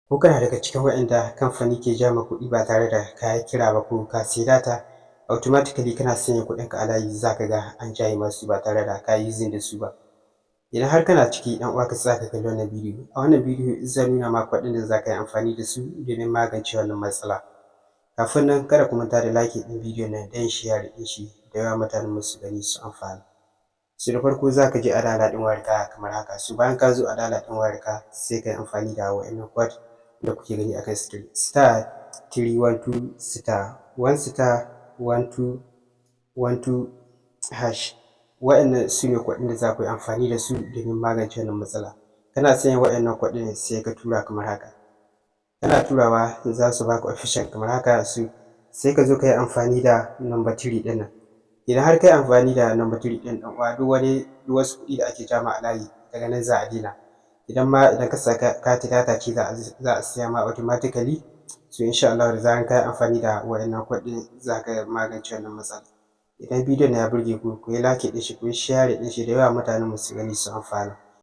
Ko kana daga cikin waɗanda kamfani ke ja ma kuɗi ba tare da ka yi kira ba ko ka sayi data, automatically kana sanya kuɗinka a layi za ka ga an jaye masu ba tare da ka yi using da su ba? Idan har kana ciki, ɗan uwa, ka tsaya ka kalli wannan bidiyo. A wannan bidiyo zan nuna maka waɗanda za ka yi amfani da su domin magance wannan matsala. Kafin nan, kada ku manta da like ɗin bidiyon nan da yin share ɗin shi da yawa, mutanen mu su gani su amfana. So da farko za ka je a dialer ɗin wayarka kamar haka. So bayan ka zo a dialer ɗin wayarka, sai ka yi amfani da wa'innan code da kuke gani akan screen: *312*1*1212#. Wa'innan su ne code ɗin da za ku yi amfani da su domin magance wannan matsala. Kana sanya wa'innan code ɗin, sai ka tura kamar haka. Kana turawa za su baka option kamar haka. Su sai ka zo ka yi amfani da number 3 ɗin nan. Idan har ka yi amfani da number 3 ɗin, ɗan uwa, duk wasu kuɗi da ake ja ma a layi, daga nan za a daina. Idan ma idan ka saka kati data ce za a siya ma automatically. So insha Allahu, da zaran ka yi amfani da wa'innan code ɗin, za ka magance wannan matsala. Idan bidiyon ya burge ku, ku yi like ɗin shi, ku yi share ɗin shi da yawa, mutanen mu su gani su amfana.